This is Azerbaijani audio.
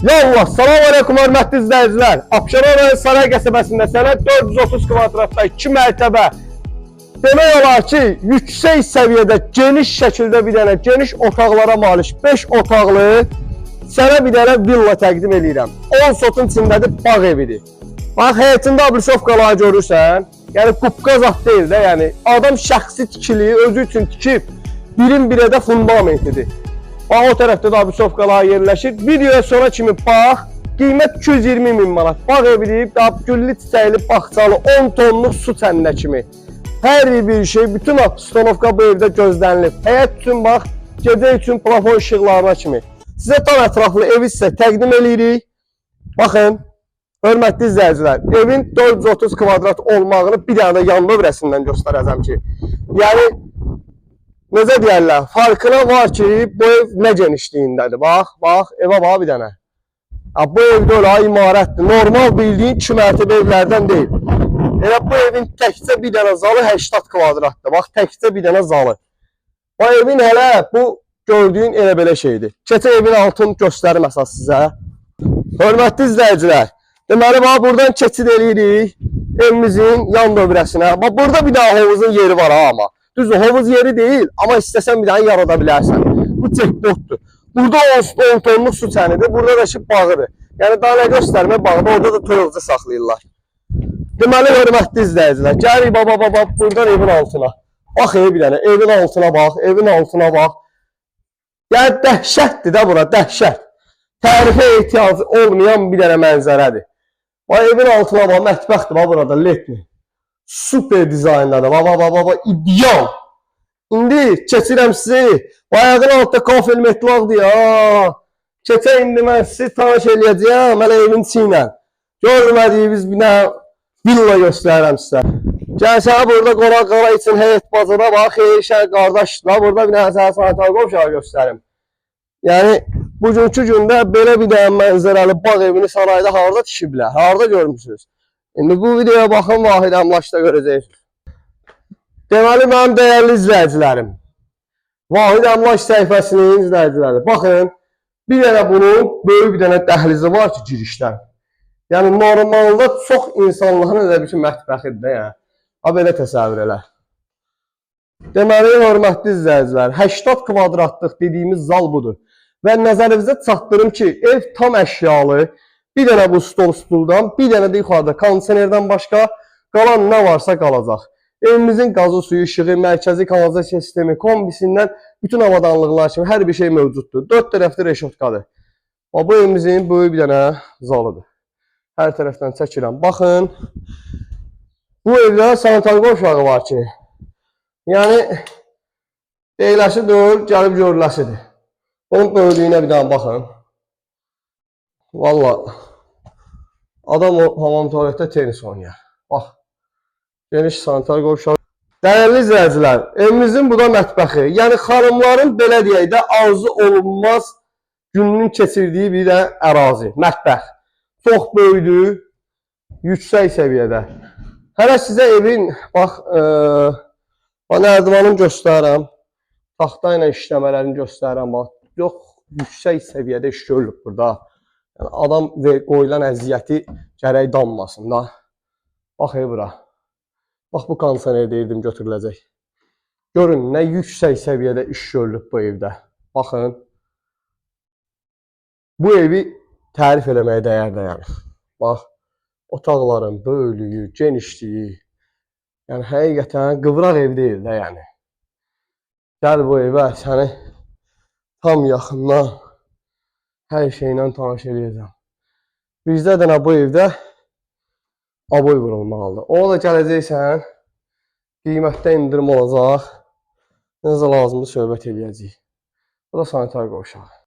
Yallah, salam aleyküm hörmətli izləyicilər. Abşeron rayon Saray qəsəbəsində sənə 430 kvadratda 2 mərtəbə, demək olar ki, yüksək səviyyədə geniş şəkildə bir dənə geniş otaqlara malik 5 otaqlı sənə bir dənə villa təqdim eləyirəm. 10 sotun içindədir, bağ evidir. Bax, həyətində abrisovkaları görürsən. Yəni qupqa zat deyil də, yəni adam şəxsi tikiliyi özü üçün tikib, birin birə də fundamentidir. Bax, o tərəfdə də abrisovkalar yerləşir. Videoya sona kimi bax. Qiymət 220 min manat. Bağ evidir, daha güllü çiçəkli, bağçalı, 10 tonluq su çəninə kimi. Hər bir şey, bütün obstanovka bu evdə gözlənilib. Həyət üçün bax, gecə üçün plafon işıqlarına kimi. Sizə tam ətraflı evi sizə təqdim eləyirik. Baxın, hörmətli izləyicilər, evin 430 kvadrat olmağını bir dənə də yan nömrəsindən göstərəcəm ki, yəni necə deyərlər, farkına var ki, bu ev nə genişliyindədir. Bax, bax, evə bax bir dənə. Ha, bu evdə öyle imarətdir. Normal bildiyin 2 mərtəbə evlərdən deyil. Elə bu evin təkcə bir dənə zalı 80 kvadratdır. Bax, təkcə bir dənə zalı. Bu evin hələ bu gördüyün elə belə şeydir. Keçək evin altını göstərim əsas sizə. Hörmətli izləyicilər, deməli bax buradan keçid eləyirik evimizin yan dövrəsinə. Bax burada bir daha hovuzun yeri var ha amma. Düzdür, hovuz yeri deyil, amma istəsən bir daha yarada bilərsən. Bu cekpotdur. Burada 10 tonluq su çənidir, burada da ki bağıdır. Yəni daha nə göstərmə bağda, orada da toyuqcu saxlayırlar. Deməli, hörmətli izləyicilər, gəlirik baba baba buradan evin altına. Bax bir dənə, evin altına bax, evin altına bax. Yəni dəhşətdir də bura, dəhşət. Tərifə ehtiyacı olmayan bir dənə mənzərədir. Bax evin altına bax, mətbəxdir bax burada, letni. Super dizayndadır. Bax bax bax bax, ideal. İndi keçirəm sizi. Bayağın altda kafel metlaqdır ya. Keçək indi mən sizi tanış eləyəcəyəm hələ evin içi ilə. Görmədiyiniz bir dənə villa göstərirəm sizə. Gəl sənə burada qonaq qara üçün həyət bacada bax, xeyir şər qardaşlar. Burada bir dənə sənə sanitar qovşağı göstərim. Yəni bugünkü gündə belə bir dənə mənzərəli bağ evini sarayda harda tikiblər? Harda görmüsünüz? İndi bu videoya baxın, Vahid Əmlakda görəcəksiniz. Deməli mənim dəyərli izləyicilərim, Vahid Əmlak səhifəsinin izləyiciləri, baxın, bir dənə bunun böyük bir dənə dəhlizi var ki, girişdən. Yəni normalda çox insanların elə bir ki, mətbəxidir də, yəni. Ha belə təsəvvür elə. Deməli, hörmətli izləyicilər, 80 kvadratlıq dediyimiz zal budur. Və nəzərinizə çatdırım ki, ev tam əşyalı, bir dənə bu stol stuldan, bir dənə də yuxarıda kondisionerdən başqa qalan nə varsa qalacaq. Evimizin qazı, suyu, işığı, mərkəzi kanalizasiya sistemi, kombisindən bütün avadanlıqlar kimi hər bir şey mövcuddur. Dörd tərəfli reşotkadır. Bax, bu evimizin böyük bir dənə zalıdır. Hər tərəfdən çəkirəm. Baxın, bu evdə sanitar qovşağı var ki, yəni deyiləsi deyil, gəlib görüləsidir. Bunun böyüklüyünə bir dənə baxın. Valla adam o hamam tualetdə tenis oynayar. Bax, geniş sanitar qovşağı. Dəyərli izləyicilər, evimizin bu da mətbəxi. Yəni xanımların belə deyək də arzu olunmaz gününün keçirdiyi bir də ərazi, mətbəx. Çox böyüdür, yüksək səviyyədə. Hələ sizə evin, bax, bax nərdivanını göstərirəm. Taxta ilə işləmələrini göstərirəm, bax. Yox, yüksək səviyyədə iş görülüb burada. Yəni adam və qoyulan əziyyəti gərək danmasın da. Bax ey bura. Bax bu kondisioner deyirdim götürüləcək. Görün nə yüksək səviyyədə iş görülüb bu evdə. Baxın. Bu evi tərif eləməyə dəyər də yəni. Bax, otaqların böyüklüyü, genişliyi. Yəni həqiqətən qıvraq ev deyil də yəni. Gəl bu evə səni tam yaxından hər şeylə tanış eləyəcəm. Bizdə dənə bu evdə aboy vurulmalıdır. Ona da gələcəksən, qiymətdə endirim olacaq. Necə lazımdır söhbət eləyəcəyik. Bu da sanitar qovşağı.